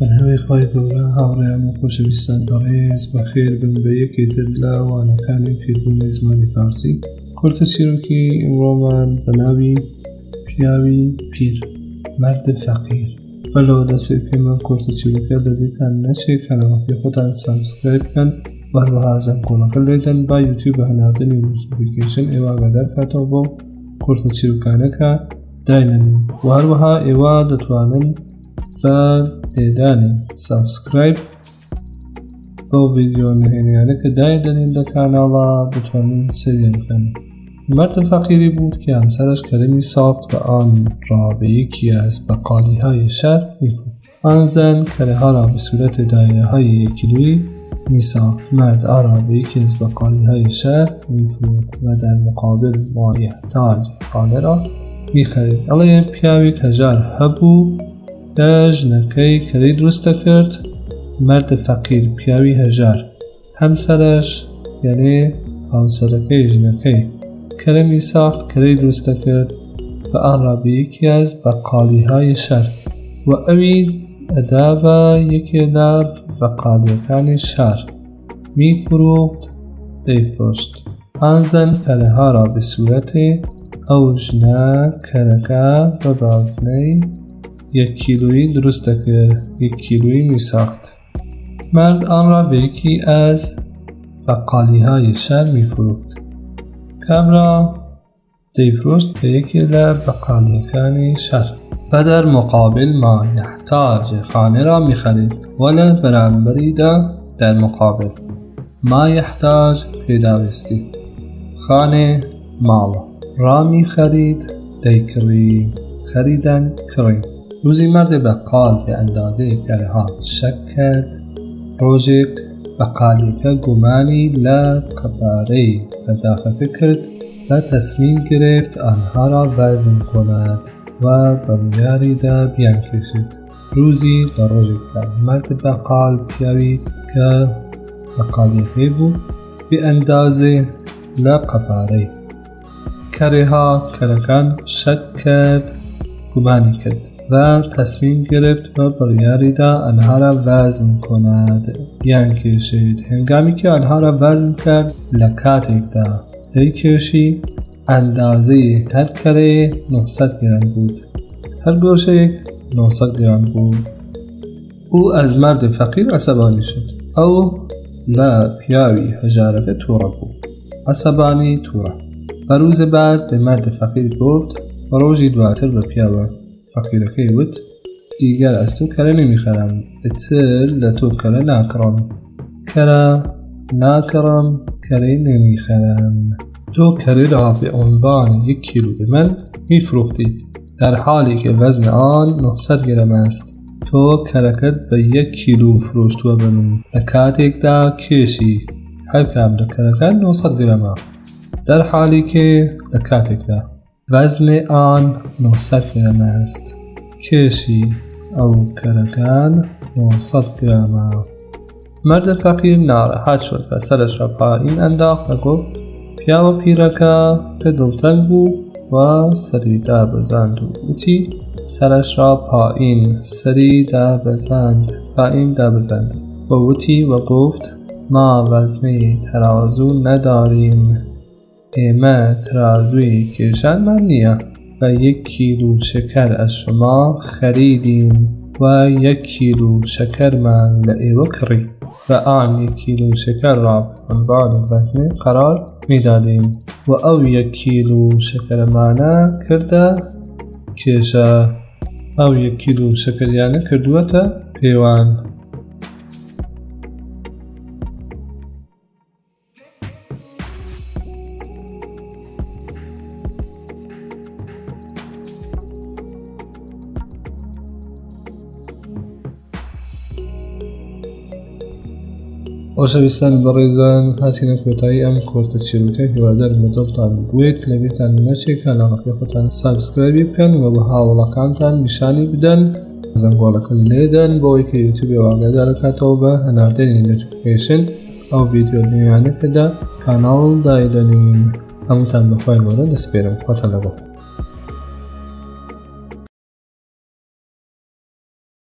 بەناوی خوای گەورە هاوڕێیان و خۆشەویستان بەڕێز بەخێر بن بە یەکێ تر لە وانەکانی فێربوونی زمانی فارسی کورتە چیرۆکی ئیمڕۆمان بە ناوی پیاوی پیر مرد فەقیر بەر لەوە دەست پێ بکەین ئەم کورتە چیرۆکە لەبیرتان نەچێت کەناڵەکەی خۆتان subscribe بکەن و هەروەها زەنگۆڵەکە لێدەن با یوتیوب بە هەناردنی notification ئێوە ئاگادار کاتەوە بۆ کورتە چیرۆکانە کە داینەنین و هەروەها ئێوە دەتوانن بە لێدانی subscribe بەو ڤیدیۆ نهێنیانە کە دایدەنین لە کاناڵا دەتوانن سەیریان بکەن. مرد فقیری بود که همسرش کره میساخت و آن را به یکی از بقالی های شهر میفروخت. آن زن کره ها را به صورت دایره های یک کیلویی میساخت. مرد آن را به یکی از بقالی های شهر میفروخت و در مقابل مایحتاج خانه را میخرید. ئەڵێ پیاوێک هەژار هەبوو کە ژنەکەی کەرەی دروست دەکرد مرد فەقیر پیاوی هەژار هەمسەرەش یعنی هاوسەرەکەی ژنەکەی کەرەمی ساخت کەرەی دروست دەکرد بە آن را به یکی از بەقاڵیهای شەر و ئەوی ئەدا بە یەکێ لە بەقاڵیەکانی شار میفروخت دەیفرۆشت. آن زن کەرەها را به صورت ئەو ژنە کەرەکە بە بازنەی یەک کیلۆیی دروست دەکرد یەک کیلۆیی میساخت. مرد آن را به یکی از بەقاڵیهای شهر میفروخت. کابرا دەیفرۆشت بە یەکێ لە بەقاڵیەکانی شار. و در مقابل ما یحتاج خانه را میخرید و لە بەرامبەریدا در مقابل ما یحتاج پێداویستی خانه ماڵ را میخرید دەیکڕی خریدن کڕین. روزی مرد بەقال به اندازه کەرەها شک کرد ڕۆژێک بەقالیەکە گومانی لە قەبارەی پەرداخەکە کرد و تصمیم گرفت آنها را وزن کند و بڕیاریدا بیانکێشێت. روزی لە ڕۆژێکدا مرد بەقال پیاوی کە بەقالیەکەی بوو بێ ئەندازێ لە قەبارەی کەرێها کەرەکان شەک کرد گومانی کرد و تصمیم گرفت و بڕیاریدا آنها را وزن کند بیانکێشێت هەنگامی که آنها را وزن کرد لە کاتێکدا دەیکێشی ئەندازەی هەر کەرەیە 900 گرم بود هەر گۆشەیەک 900 گرم بوو. او از مرد فقیر عصبانی شد ئەو لە پیاوی هەژارەکە تووڕە بوو. عصبانی تووڕە. و روز بعد به مرد فقیر گفت و ڕۆژی دواتر بە پیاوە فەقیرەکەی وت دیگر از تو کەرە نمیخەرم ئیتر لە تۆ کەرە ناکڕم کەرە ناکڕم کەرەی نمیخەرم. تو کره را به عنوان یک کیلو به من میفروختی در حالی که وزن آن 900 گرم است. تۆ کەرەکەت بە یەک کیلو فرۆشتووە بە من لە کاتێکدا کێشی هەر کام لە کەرەکان 900 گرەمە در حالی که لە کاتێکدا وزن آن 900 گرم است کێشی ئەو کەرەکان 900 گرامە. مرد فقیر ناراحت شد و سرش را پایین انداخت و گفت پیاوە پیرەکە کە دڵتەنگ بوو و سەری دابەزاند و وتی سرش را پایین سەری دابەزاند پایین دابەزاند و وتی و گفت ما وزنه ترازو نداریم ئێمە ترازووی کێشانمان نییە و یەک کیلو شەکەر از شما خریدیم و یەک کیلو شەکەرمان لە ئێوە کڕی و آن یک کیلو شکر را به عنوان وزن قرار میدادیم و ئەو یەک کیلو شەکەرەمانە کردە کێشە ئەو یەک کیلو شەکەریانە کردووەتە پێوان. خۆشەویستان بەڕێزان هاتینە کۆتایی ئەم کۆرتە چیرۆکە هیوادارم بە دڵتان بووێت لەبیرتان نەچێت کاناڵەکەی خۆتان subscribe ی بکەن و بە هاوڵەکانتان نیشانی بدەن زەنگۆڵەکە لێدەن بۆی کە یوتیوب ئاگادارکاتەوە بە هەناردنی notification ئەو ڤیدیۆ نوێیانە کە دە کاناڵ دایدەنین. هەمووتان بەخوای گەورە دەسپێرم. خواتان لەگەڵ.